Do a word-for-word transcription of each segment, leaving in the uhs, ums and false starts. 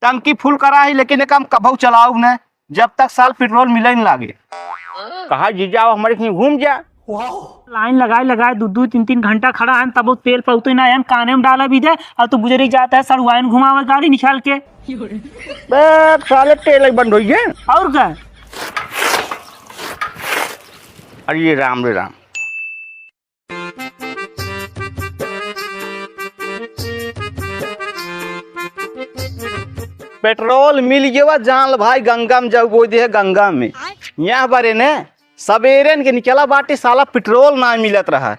टंकी फुल करा ही, लेकिन ये काम कभऊ चलाऊ न, जब तक साल पेट्रोल मिले न लागे। कहा जीजा, आओ हमरे कहीं घूम जा। लाइन लगाए लगाए दू दू तीन तीन घंटा खड़ा है, तब वो तेल पौते ना है, काने में डाला भी दे, और तू गुजरी जाता है सड़ुआइन घुमावे गाड़ी निकाल के। बे, साले तेल ही बंद हो गए। और का? अरे ये राम रे राम। पेट्रोल मिल गया, जान ल भाई, गंगा में जाऊ बोल दिए, गंगा में। यहाँ बारे ने सबेरे के निकला बाटी, साला पेट्रोल ना मिलत रहा।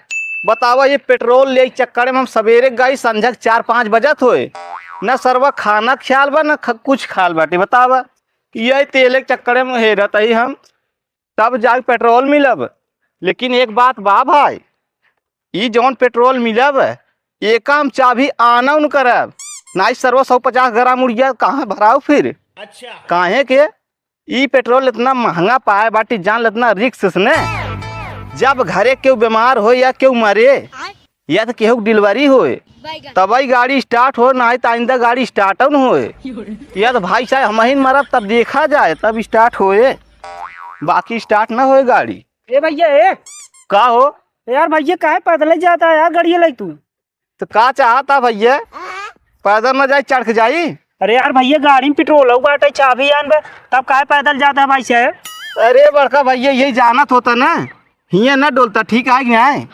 बतावा, ये पेट्रोल ले चक्कर में हम सबेरे गई, संझक चार पाँच बजत होए, न सरवा खाना ख्याल बा, न ख-, कुछ ख्याल बाटी। बतावा, ये तेल के चक्कर में हेरत ही हम, तब जाके पेट्रोल मिलब। लेकिन एक बात बा भाई, ई जौन पेट्रोल मिलब, एका हम चाभी आना उन करब, नाई सरवा सौ पचास ग्राम उड़िया कहाँ भराऊ फिर? अच्छा। काहे के ई पेट्रोल इतना महंगा पाए बाटी, जान ल इतना रिस्क से ने। जब घरे केहू बीमार हो या केहू मरे, या तो केहू के डिलीवरी होए, बैगन। तबई गाड़ी स्टार्ट हो, नाई तो आइंदा गाड़ी स्टार्ट न होए। या तो भाई साहब हम ही मरब तब देखा जाए, तब स्टार्ट होए, बाकी स्टार्ट ना होए गाड़ी। ए भैया, ए। का हो? यार भैया, काहे पैदल ही जाता है यार, गाड़ी लाई तू? तो का चाहता भैया, पैदल न जाई, चढ़ के जाई? अरे यार भैया, गाड़ी में पेट्रोल हो बाटे, चाबी आन बे, तब काहे पैदल जाता है भाई साहब? अरे बड़का भैया, यही जानत होता ना, हियाँ न डोलता, ठीक है कि नहीं?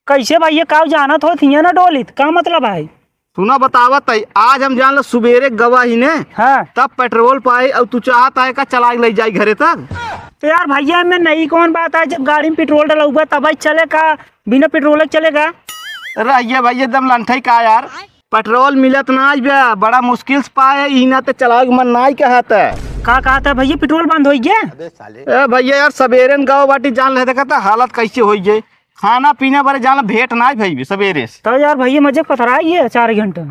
कैसे भैया, का जानत होत हियाँ न डोलित, का मतलब है? सुना बतावत है, आज हम जान लो सुबेरे गवा ही ने, हाँ। तब पेट्रोल पाई और तू चाहता है का चला के ले जाई घरे तक? तो यार भैया, मैं नहीं कौन बात है, जब गाड़ी में पेट्रोल डलौबा तब ही चले का, बिना पेट्रोल के चलेगा? अरे ये भैया एकदम लंठई का यार, पेट्रोल मिलत ना आज बे, बड़ा मुश्किल से पाए, इना ते चलावे के मन नाई कहत है। का कहत है भैया, पेट्रोल बंद हो गया? ए भैया यार, सबेरे न गाँव बाटी जान ले, देखा था हालत कैसे हो गई, खाना पीना बारे जान ले भेंट नाई भई बे सबेरे से। तो यार भैया मजे पथराई है चार घंटा।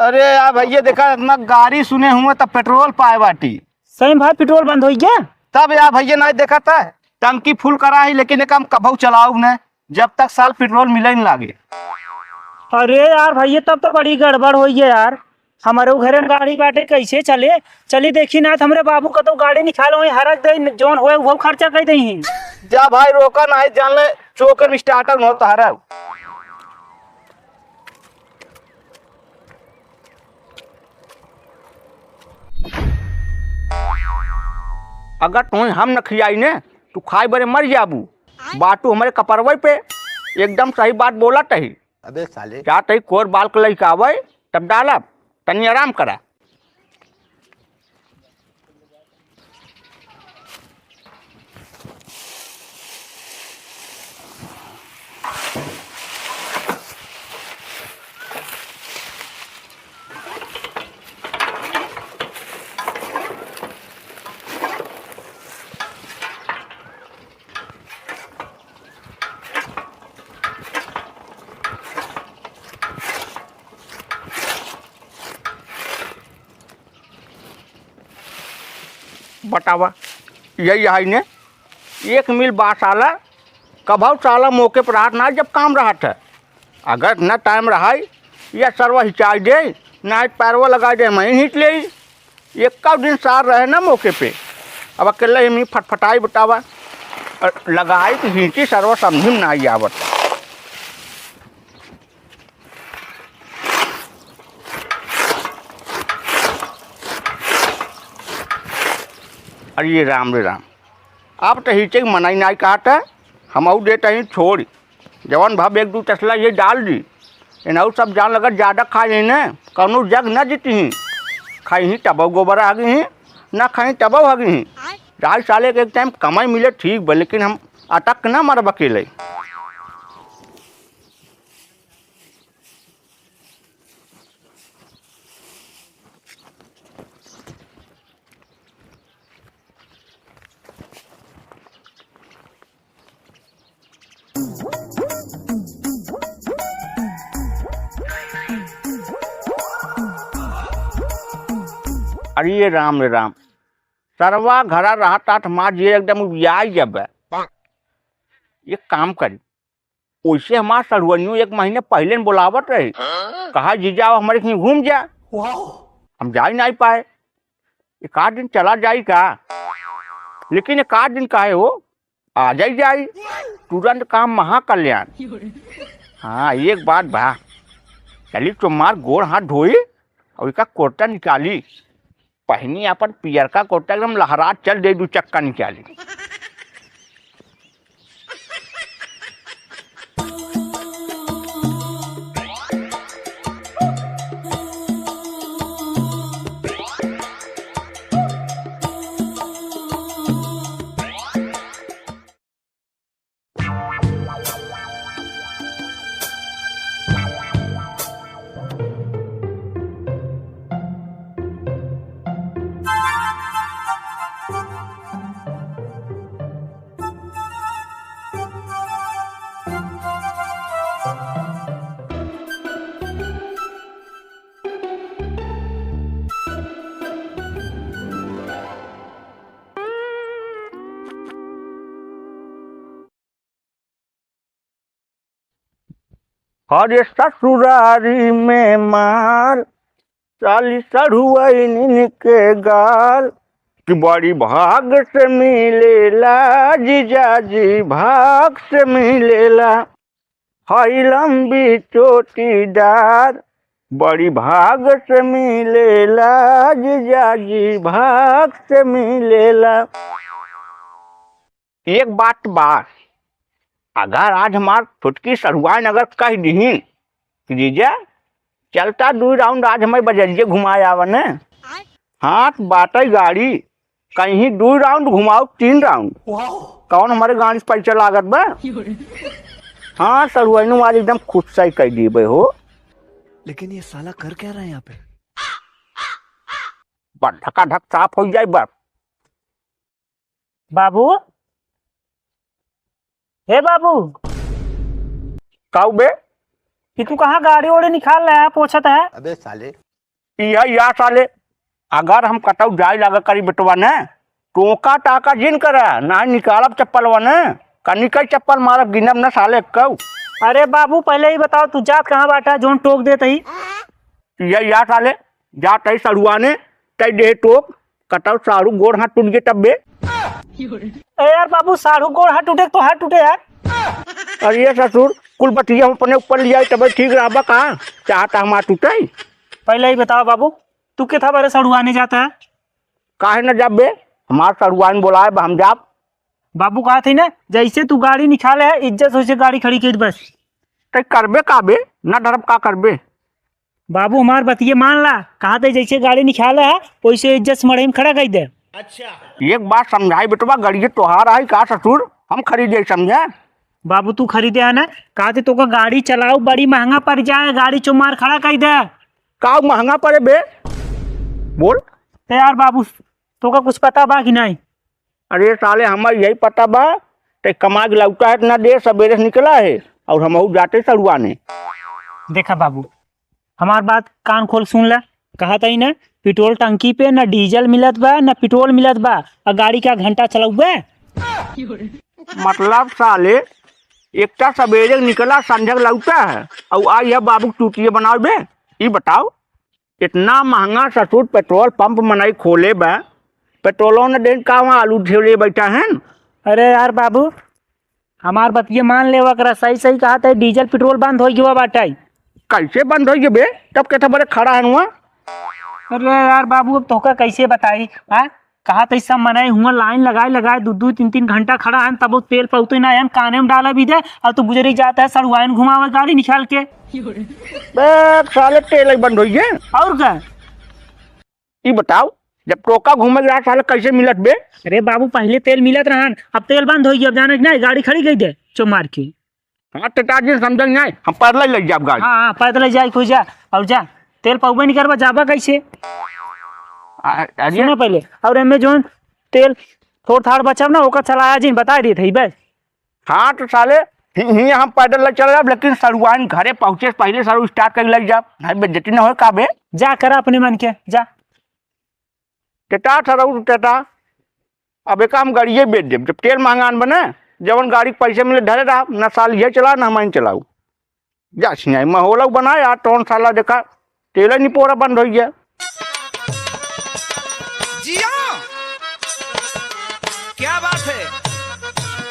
अरे यार भैया देखा, इतना गाड़ी सुने हुए तब पेट्रोल पाए बाटी। सही में भाई पेट्रोल बंद हो गया? तब यार भैया नाई देखा था, टंकी फुल करा ही, लेकिन ये काम कभऊ चलाऊ न, जब तक साल पेट्रोल मिले न लागे। अरे यार भैया, तब तो बड़ी गड़बड़ होई है यार। हमारे घरे में गाड़ी बाटे, कैसे चले? चली देखी ना, तो हमरे बाबू का तो गाड़ी निकालो, वहीं हरक दे, जौन होए वो खर्चा कर दे ही। जा भाई, रोका ना, जान ले, चोकर में स्टार्टर न होता हरा। अगर तुम्हें हम न खियाई ने, तू खाए बरे मर जाबू। बाटू हमरे कपरवे पे एकदम सही बात बोलत ही। अबे साले। जा तई कोर बाल के लइका आवे, तब डालब, तनी आराम करा। बतावा, यही है ने, एक मिल बा साला, कभऊ साला मौके पर रहत ना जब काम रहत है। अगर इतना टाइम रहा, या सरवा हिंचाई दे, ना पैरवा लगा दे, मैं हिंच ले। एक दिन सार रहे ना मौके पे, अब अकेले ही फटफटाई बतावा, अ, लगाई कि हिंची सरवा समझी में ना आवत। अरे ये राम रे राम, अब तो हिंचे के मनाई नाई कहत है, हम आऊ देत ही छोड़, जवन भाव एक दू तसला ये डाल दी, इनहू सब जान लगत ज्यादा खाए ही ने, कौनो जग न जीती ही, खाई ही तबऊ गोबर हगी ही, न खाई तबऊ हगी ही। जाई साले के एक टाइम कमाई मिले ठीक बा, लेकिन हम अटक के ना मरब अकेले। अरे ये राम रे राम, सरवा घरा रहत तात मार जे एकदम उबियाई जब। एक काम करी, ओइसे हमार सढ़ुअनियो एक महीने पहिले न बोलावत रहे, कहा जीजा आओ हमरे कहीं घूम जा। हम जाई नाहीं पाए। एक आध दिन चला जाई का? लेकिन एक आध दिन काहे हो, आ जाई जाई, तुरंत काम महाकल्याण। हाँ, एक बात बा, चली तुम्हार गोड़ हाथ धोई और एका कुर्ता निकाली, पहिनी अपन पियरका कुर्ता एकदम लहरात चल दे, दू चक्का निकाली। अरे ससुरारी में माल, साली सढ़ुआइन के गाल, कि बड़ी भाग से मिलेला जीजाजी, भाग से मिलेला। हई लंबी चोटीदार, बड़ी भाग से मिलेला जीजाजी, भाग से मिलेला। एक बात बा, अगर आज हमार छोटकी सढ़ुआइन अगर कह दिहिन कि जीजा, चलता दुइ राउंड आज हमें बजरिये घुमाए आवा ने। हाँ, त बाटइ गाड़ी, कहीं दुइ राउंड घुमाउ, तीन राउंड। कौन हमरे गाड़ी से पैसा लागत बा? हाँ, सढ़ुआइनो आज एकदम खुश सही कह दिए बे हो। लेकिन ये साला कर क्या रहा है यहाँ पे? बस धकाधक साफ होइ जाए बस। बाबू, हे बाबू। काऊ बे? कि तू कहाँ गाड़ी ओड़ी निकाल रहा है, पोछत है? अबे साले। इया, या साले, अगर हम कतऊ जाए लागा करी बेटवा ने, टोका टाका जिन करा, ना निकालब चप्पलवा ने, कनिकई चप्पल मारब, गिनब न साले कऊ। अरे बाबू, पहले ही बताओ, तू जात कहाँ बाटा, जोन टोक देत ही? इया, या साले, जात ही सढ़ुआने, तई देह टोक, कतऊ साढ़ू गोड़ हाथ टूट गए तब बे। ए यार बाबू, साढ़ू गोड़ हाथ टूटे तो हाथ टूटे यार। अरे ये ससुर, कुल बतिया हम अपने ऊपर लिया तबे ठीक रहबा का? चाहता हमार टूटे? पहले ही बताओ बाबू, तू के था बारे सढ़ुआने जाता है? काहे न जाब बे? हमार सढ़ुआइन बोलाए बा, हम जाब। बाबू कहा थे ना, जैसे तू गाड़ी निकाले है, इज्जत से गाड़ी खड़ी कर बस। तै करबे का बे? ना डरब का करबे? बाबू, हमार बतिये मान ला, कहा थे जैसे गाड़ी निकाले है, वैसे इज्जत से मड़ई में खड़ा कर दे। अच्छा। एक बात समझाई बेटवा, गाड़ी तोहार आई का ससुर, हम खरीदे समझे? बाबू, तू खरीदे है ना, कहा थे तोका गाड़ी चलाऊ बड़ी महंगा पड़ जाए, गाड़ी चुमार खड़ा कर दे। का महंगा पड़े बे? बोल। ते यार बाबू, तोका कुछ पता बा कि नहीं? अरे साले, हमार यही पता बा, ते कमा के लौटा है, इतना देर सबेरे से निकला है, और हमहू जाते सड़ुआने। देखा बाबू, हमार बात कान खोल सुन ला। कहा तई ना, पेट्रोल टंकी पे ना डीजल मिलत बा, ना पेट्रोल मिलत बा, और गाड़ी का घंटा चलौबे? मतलब साले, एकटा सबेरे के निकला, संझक लौटा है, और आई है बाबू के चूतिया बनावे। ई बताओ, इतना महंगा ससुर पेट्रोल पंप मनई खोले बा, पेट्रोलो न देन का वहाँ आलू ढेले बैठा है? अरे यार बाबू, हमार बतिये मान लेवा करा, सही सही कहा थे, डीजल पेट्रोल बंद होइ गवा बाटे। कैसे बंद होइ गए बे? तब कहता बड़े खड़ा है हुआ। अरे यार बाबू, अब तोका कैसे बताई, हाँ? कहा थे सब मनई हुआ लाइन लगाए लगाए दो दो तीन तीन घंटा खड़ा है, तब वो तेल पौते ना है, काने में डाला भी दे, और तू गुजरी जाता है सड़ुआइन घुमावे गाड़ी निकाल के। बे साले, तेल ही बंद होइ गए। और का? ई बताओ, जब टोका घूमे के रहा, साले कैसे मिलत बे? अरे बाबू, पहले तेल मिलत रहन, अब तेल बंद होइ गया, अब जाने के नहीं, गाड़ी खड़ी गई दे चो मार के। हाँ, तो तार दिन समझल नहीं, हम पैदल ही लग जाब गाड़ी। हाँ, हाँ, पैदल ही जाए कोई जा, और जा, तेल पौबे नहीं करबा, जाबा कैसे? आ, अरे सुनो पहले, और एमे जोन तेल थोड़ थाड़ बचब ना, ओकर चलाया जिन, बता देत है बस। हाँ, तो साले, हि-, हियाँ हम पैदल ले चले जाब, लेकिन सड़ुआइन घरे पहुँचे से पहले सारू start कर ले जाब। नहीं, बेइज्जती न होए का बे? जा करा अपने मन के, जा। टेटा सरू टेटा, अब एका हम गाड़िए बेच देब। जब तेल महंगा न बने, जवन गाड़ी के पैसे मिले धरे रहा, ना साल ये चला, ना हम चलाऊ। जा सियाई माहौल बनाए यार, कौन साला देखा, तेल ही नहीं पोरा बंद होइ गया। क्या बात है?